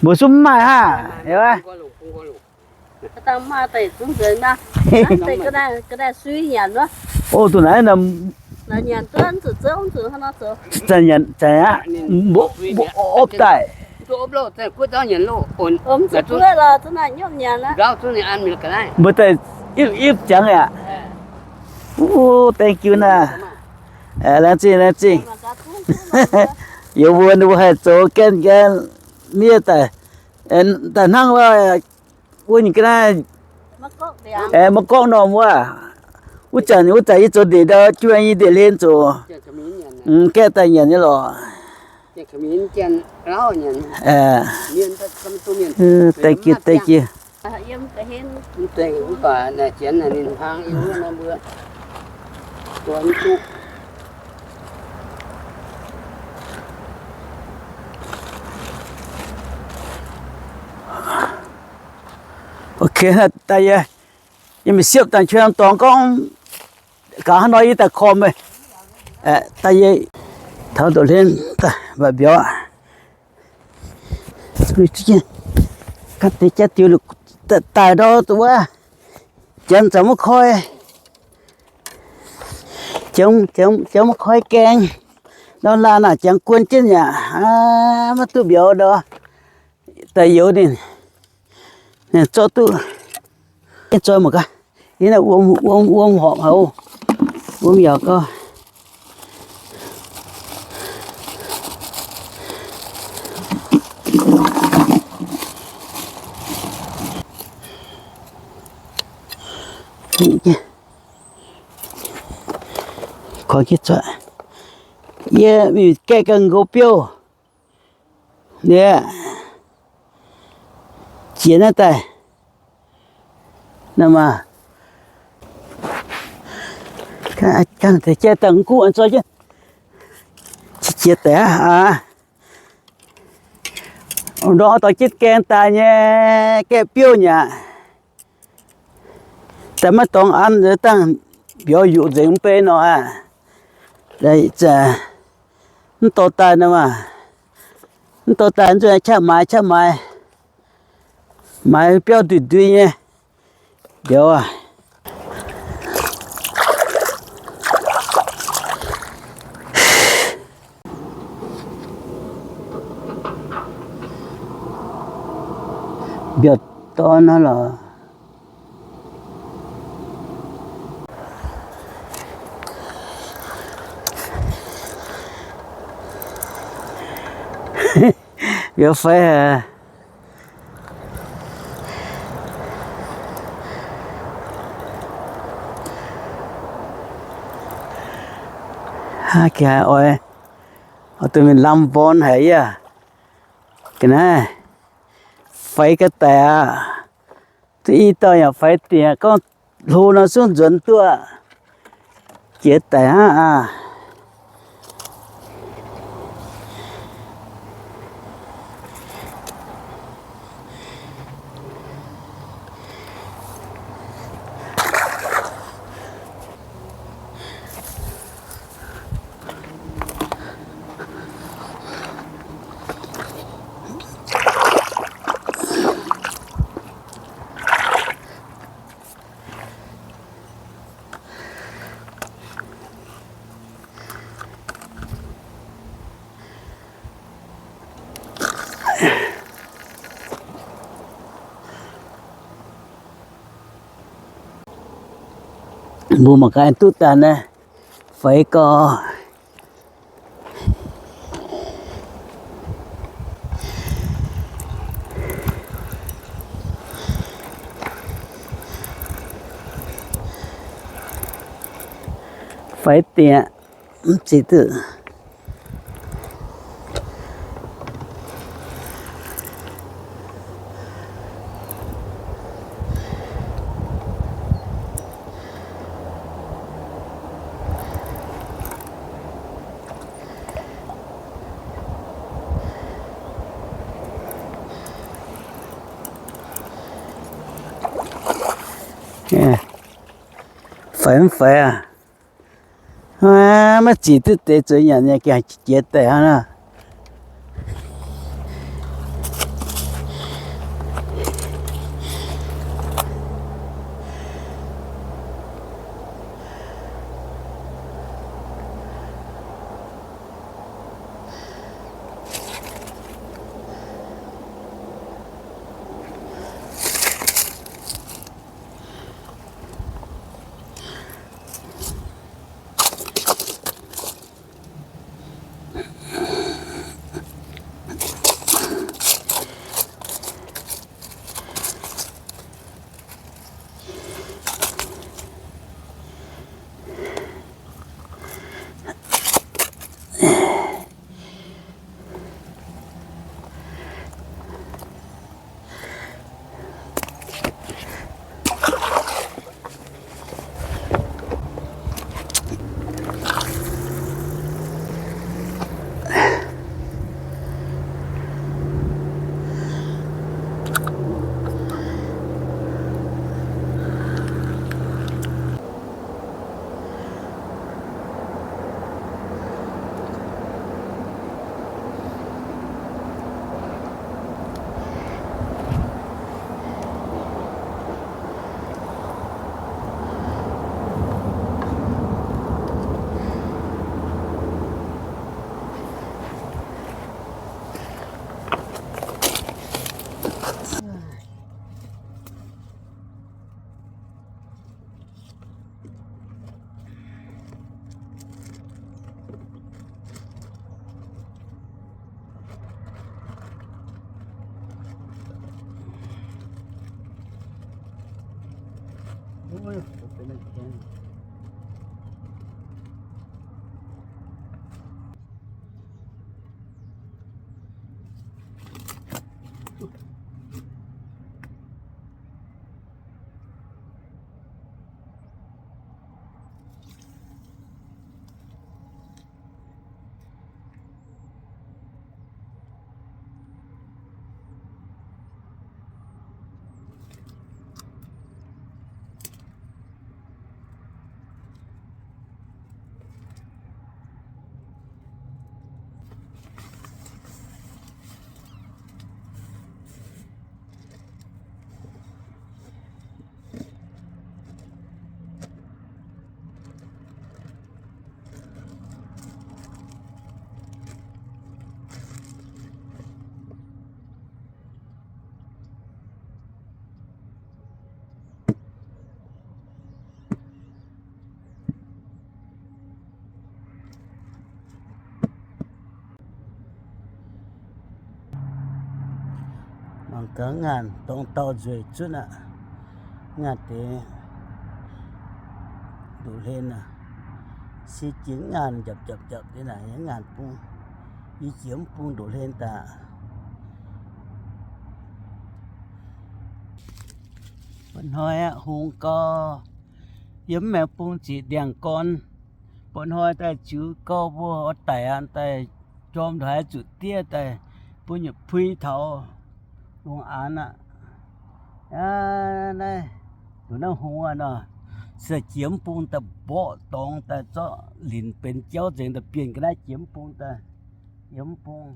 Mbuo zungv mv maaih hnangv. O, duqv naaiv, zanc nyanc, zanc aqv, mbuo opv daaih. Mbuo daaih ipv ipv jangx yaac. O, thank you naah. Laengz zingh, laengz zingh. Yie mbuo, mbuo haih zoux gaengh gaengh miev daaih, daaih hnangv wuov, wuov nyei ga'naaiv, maiv gorngv norm wuov. Wuov zanc, wuov zanc yie zoux ndeic ndau, juov yie ndeic hlen zoux, gaeqv daaih nyanc nyei lorqc. Thank you, thank you. Ok, daaih yie, yie mingh siepv dangh quen dorngx gorngv, gaax hnangv nor yie daaih korv meih. Daaih yie taux ndoqv hlen daaih mba'biaux. Ganh deix jaax diuh daaih ndau wuov, janx zaux maiv koi, janx maiv koi gaeng, ndau laanh naaic janx guon jienv yaac maiv duqv mbiauz ndau. Daaih youz ninh, ninh zorqv duqv, zoi mangc gaax, yie naaiv wuom, wuom horpc haic, wuom yaac gauh. Korv jienv zuoqv. Yie mingh gaeqv ganh nqox biouv. Ninh jiex naaiv daaih. Naaiv maah, jiex daaih nqu zoi jienv, jiex daaih aqv. Ndorm dorh jienv gaeng daaih nyei, gaeqv biouv nyei aqv. Daaih maiv dorngx an, dangh mbiauz yuqc nzengc mv bei nor aqv. Mv dorh daaih nor maah, mv dorh daaih nzunc qaqv maaiz, qaqv maaiz, maaiz biauv nduih ndui nyei mbiauz aac. Mbiauz dorn hnangv lorqc. Mbiauz faix haic. Hnangv ga'naaiv oix, oix duqv mingh lamh mborn haic yaac. Ga'naaiv faix ga'daic aqv. Duqv i dauh yaac faix dingc, gorngv hlo nor zungv nzuonx duqv. Jiex daic hnangv aqv. Mbuo mangc gaax duqv daaih naaiv, faix gau. Faix dingc, mv zic duqv. Faix mv faix aac? Maiv zic duqv deix zueiz nyanc nyei, gengh jiex daic hnangv naaiv. Mangc gaax ngaanh dorng dauh nzueic zunv aqv. Ngaanh deix ndoqc hlen aqv. Se jiex ngaanh njapc njapc njapc deix naaic, ngaanh bung, yie jiex mv bung ndoqc hlen daaih. Mba'hnoi aqv, hungx gau, yiem mv maengx bung ziqc ndiangx-gorn. Mba'hnoi daaih ziux gau mbuo oix daic aqv, daaih jorm ndongc haaix zuqc diev daaih bun yietc pui taux lungh aanx aqv. Aa, naaiv, nduqc naaiv hungx aqv nor, se jiex mv bung daaih mborqv dorngx daaih zorqv linc benx jauv nzengc daaih bienh ga'naaiv jiex mv bung daaih, yiem mv bung.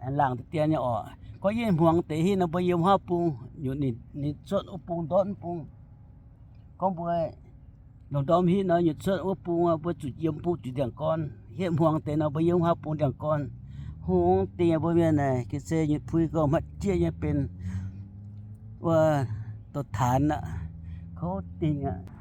Aengx laangc deix dien nyei orqc. Gorngv yie hmuangx deix hitv nor mbuo yiem wuov bung, nyutc ninh, ninh cuotv wuov bung ndortv mv bung. Gorngv mbuo longc ndorm hitv nor nyutc cuotv wuov bung, mbuo zuqc yiem bung zuqc ndiangx-gorn. Hitv hmuangx deix nor mbuo yiem wuov bung ndiangx-gorn. Hungx dingh mbuo mienh naaic ga'sie nyutc pui gorngv hmatv jieqv nyei benx wuov douz-taanx aqv. Kouv dingh aqv.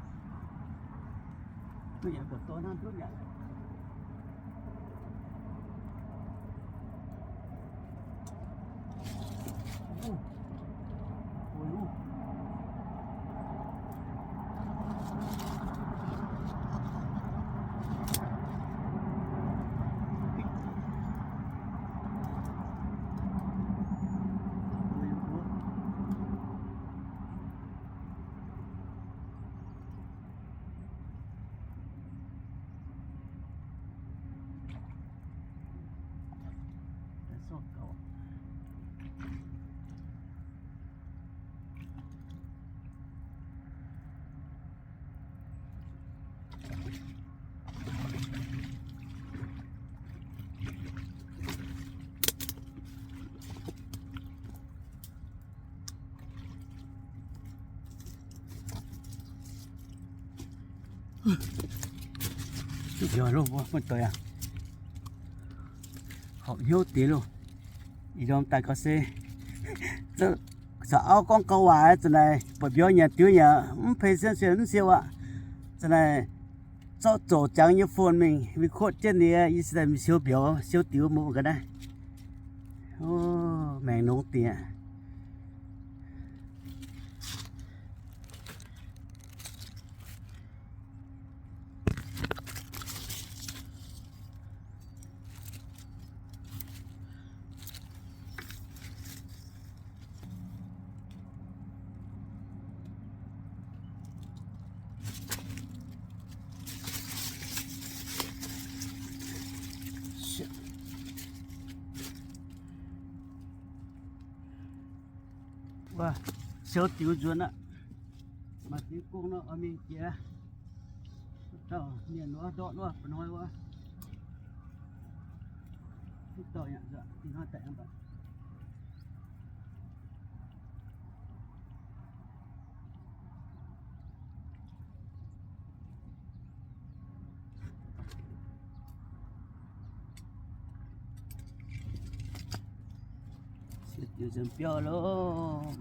Njoih loh, mbuo muoz-doic aac. Horpc hnyouv diex loh. Ih ndorm daaih gauh se, caux auv gorngv gauh waac, zanc naaic buatc mbiauz nyanc diuv yaac mv peix sienv sienv mv siou aqv. Zanc naaic zorqv zoqc jangx nyei phone mingh record jienv ninh, yie se daaih mingh siou mbiauz siou diuv mbuo ga'naaiv. Maengc nongx diex. Wuov, siou diuv nzuonx aqv. Maaih deix gong nor oix mingh jiex. Dauh mienh wuov, ndortv wuov, ba'hnoi wuov. Mv dauh yaac nzuonx, ih hnoi daaih mv baac Siou diuv nzuonx biauv loh.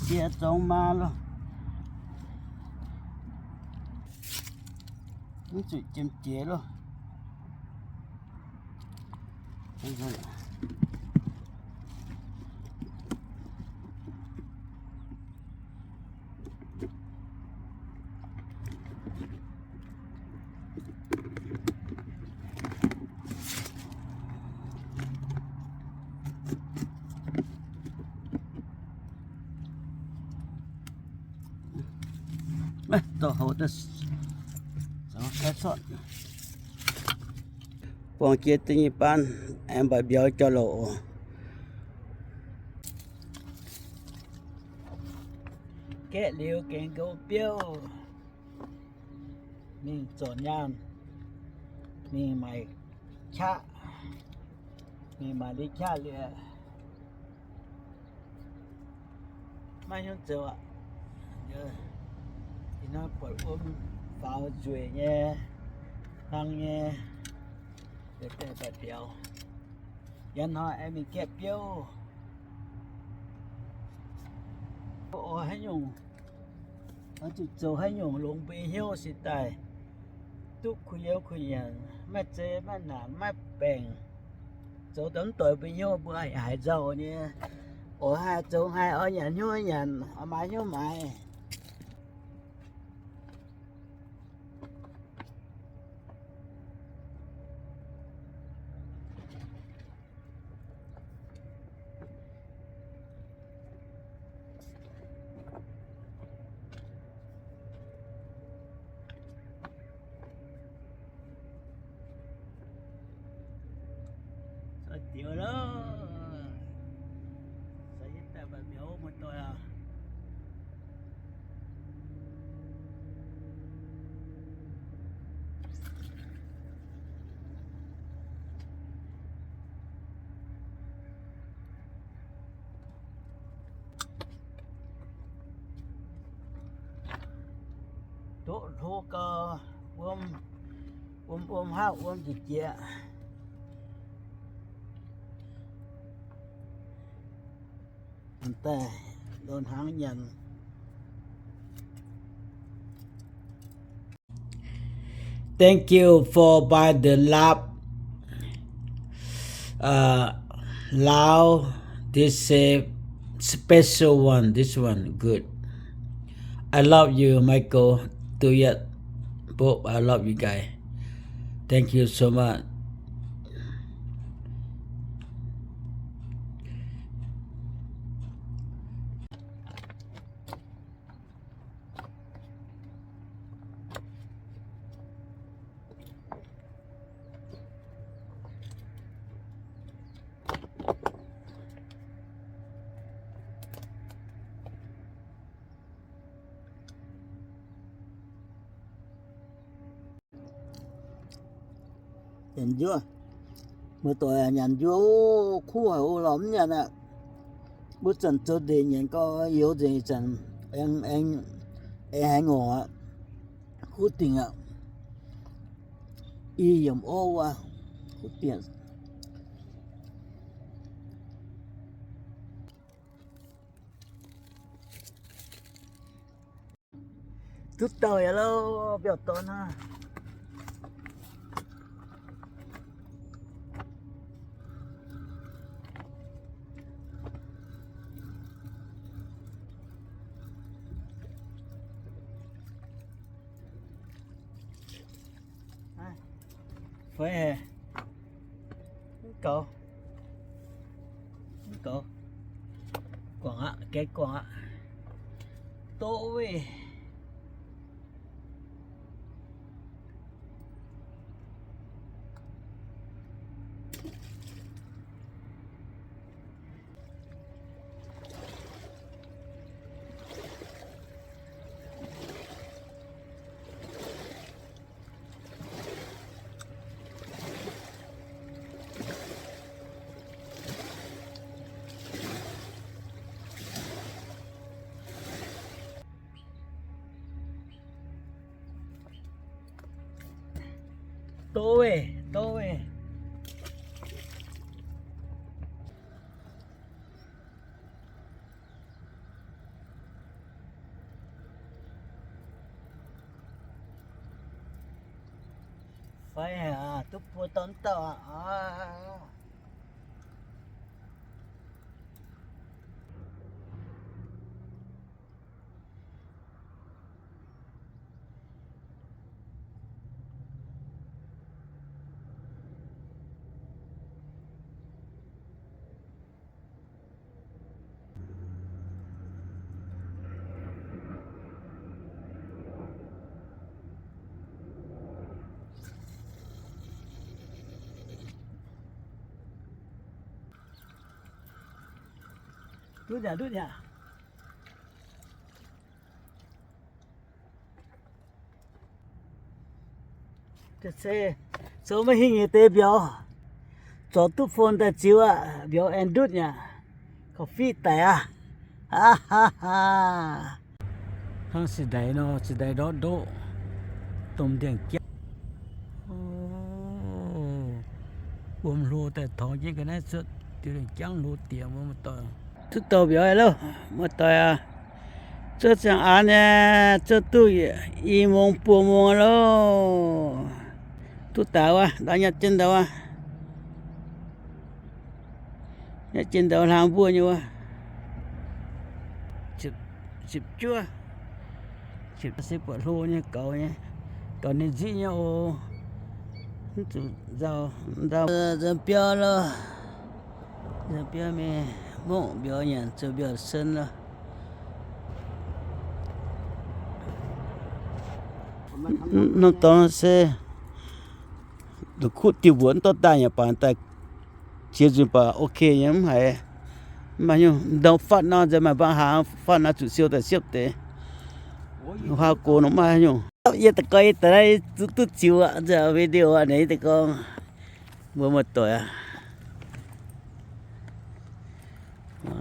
Jiex zorngx maa loh. Mv zuqc jiem jiex loh. Buangh jiex da'nyeic baan, aengx mbatc mbiauz jauv-louc oc. Gaeqv liuz gengx nqou biouv, mingh zorc nyaanh, mingh maaic qaqv, mingh maaic li qaqv liuz, maiv hnyouv zoux aqv. Ih hnoi buatc wuom faaux nzueic nyei, hlang nyei, deix daaih mbatc mbiauz. Janx hnoi aengx mingh gaeqv biouv. Oix haaix nyungc, oix zuqc zoux haaix nyungc longx mbuo nyei hnyouv se daaih duqv kuh youh kuh nyanc, maiv zei maiv naanc maiv baengc. Zoux daaih mv doix mbuo hnyouv mbuo haiz nzauh nyei. Oix haih zoux haiz oix nyanc hnyouv nyanc, oix maaiz hnyouv maaiz. Zoih diox loh. Sai yie daaih mbatc mbiauz muoz-doic aac. Doqv hlo gau, wuom, wuom, wuom haav, wuom jiex jiex. Daaih loz-hnaangx nyanc. Thank you for buy the love, uh, Lao. This is special one. This one good. I love you, Michael. Duet. Both, I love you guys. Thank you so much. Nyanc njuov. Muoz-doic nyanc njuov, kuv haic oc, lorz mv nyanc aqv. Mbuo zanc zoux ndeic nyanc gau, youz nzengc zanc aengx, aengx, aengx haaix ngorc aqv. Kuv dingc aqv. I yiemc orv wuov, kuv dingc. Duqv dauh yaac lauh, mbiauz dorn hnangv. Fai haic. Mv gaux. Mv gaux. Guangc aqv, gaeqv guangc aqv. Doqv weih. Doqv weih, doqv weih. Duqv buo dorn dauh aqv. Duqv nyanc, duqv nyanc. Se zoux maiv hingh nyei deix mbiauz, zorc duqv phone daaih ziux aqv, mbiauz aengx ndutv nyei, coffee daic aqv. Hnangv se ndaix nor, se ndaix ndortv ndoqv, domh ndiangx-jangv. Wuom hlo daaih torngx jienv ga'naaiv cuotv, diuh ndiangx-jangv hlo diex, muoz-doic. Duqv douh mbiauz loh, muoz-doic aac. Zuov ziangh aanx nyei, zuov duqv i mong buo mong loh. Duqv daaih wuov, ndau nyatv jienv ndau wuov. Nyatv jienv ndau hlang mbuov nyei wuov. Ziepc juov. Ziepc se buatc hlo nyei, gaux nyei. Gaux ninh nziqv nyei oc. Mv zuqc nzauh, nzauh nzanc biauv loh. Nzanc biauv mingh mongv mbiauz nyanc zoux mbiauz-sen loh. Norm dorngx se la'kuqv diuh mbuoqc mv dorh daaih yaac baac daaih jiex nzunc baac ok nyei, mv haiz. Mv baac nyungc ndau fatv nor nziex maaih mbaang haaix fatv nor zuqc siou daaih siepv deix. Haaix gox nor mv haaix nyungc. Yie da'goi yie daaih naaiv duqv ziux aqv, nziex video aqv, ninh deix gorngv mbuo muoz-doic aqv.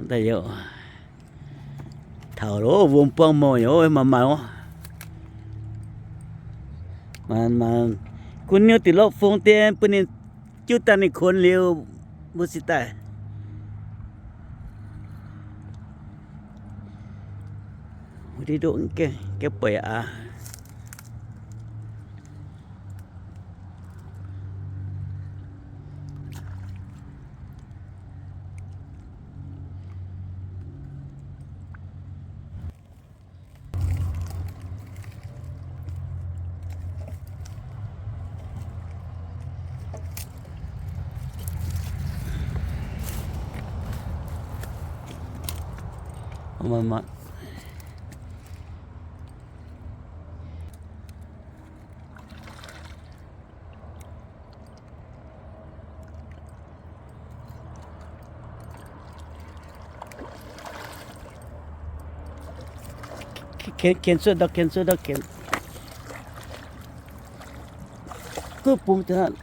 Daaih yoc taux loh, wuom buangv mouc yoc, maanc maanc, maanc maanc, gunv niouv diuc lorqv fong dien bun ninh juv daaih ninh kuonx liuz, mbuo se daaih. Wuov diuh ndoqv gaengh bueix aqv. Ken, ken cuotv ndau, ken cuotv ndau, ken. Duqv bungx deix aqv.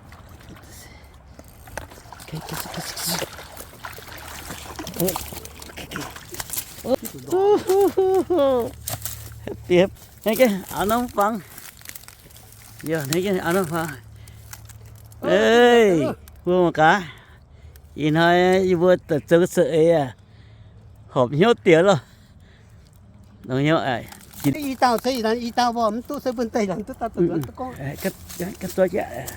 Bieqc, hnangv gengh auv norm fangx. Yaac hnangv gengh auv norm fangx. Mbuo mangc gaax, ih hnoi yie mbuo daaih zoux se eix aac, horpc hnyouv diex loh. Nongx hnyouv aqv. I dauh se ih nanc i dauh mbuo mv duqv se mbuo deix nanc duqv dauh zuqc nzuonx duqv gorngv. Ganh zoih jienv.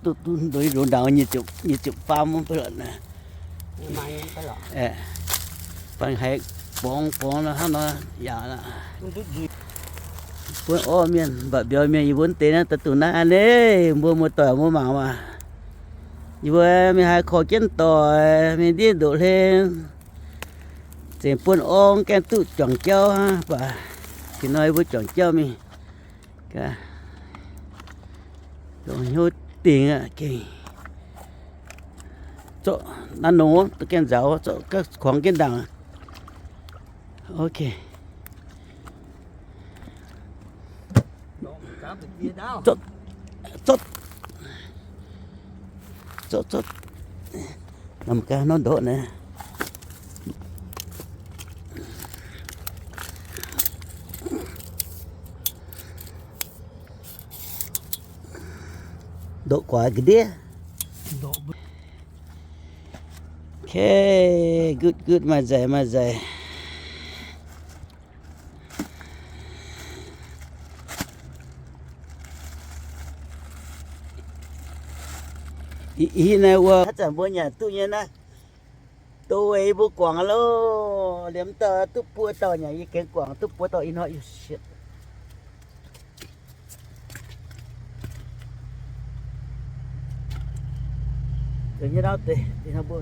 Duqv ndoqc ndaangc nyic ziepc faam mv baac lorqc naaiv. Fangx haiz borngz borngz nor hnangv nor yaac aqv. Buonv orv mienh mba'biaux mienh yie mbuo deix naaiv daaih dungx naaiv aqv. Mbuo muoz-doic mbuo mangc maah. Yie mbuo mingh haiz korv jienv doic, mingh ndiev ndoqv hlen. Zengc buonv orv gaengh duqv juangc jauv aqv baac. Ih hnoi mbuo juangc jauv mingh. Dongh hnyouv dingc aqv gengh. Zorqv naaiv nongx gaengh nzaaux, zorqv kuangx jienv ndaangc. Ok. Zorqv, zorqv, zorqv, zorqv. Nor gaax nor ndoqv naaiv. Ndoqv guaax ga'ndiev. Okay, good, good, maaih nzaic, maaih nzaic. Ih, ih naaiv wuov, haaix zanc mbuo nyanc duqv nyei naaiv, do weic mbuo guangc loh. Liemh dauh duqv buo dauh nyanc, yie gengh guangc duqv buo dauh ih hnoi. Deix nyei lauv deix, ih hnoi mbuo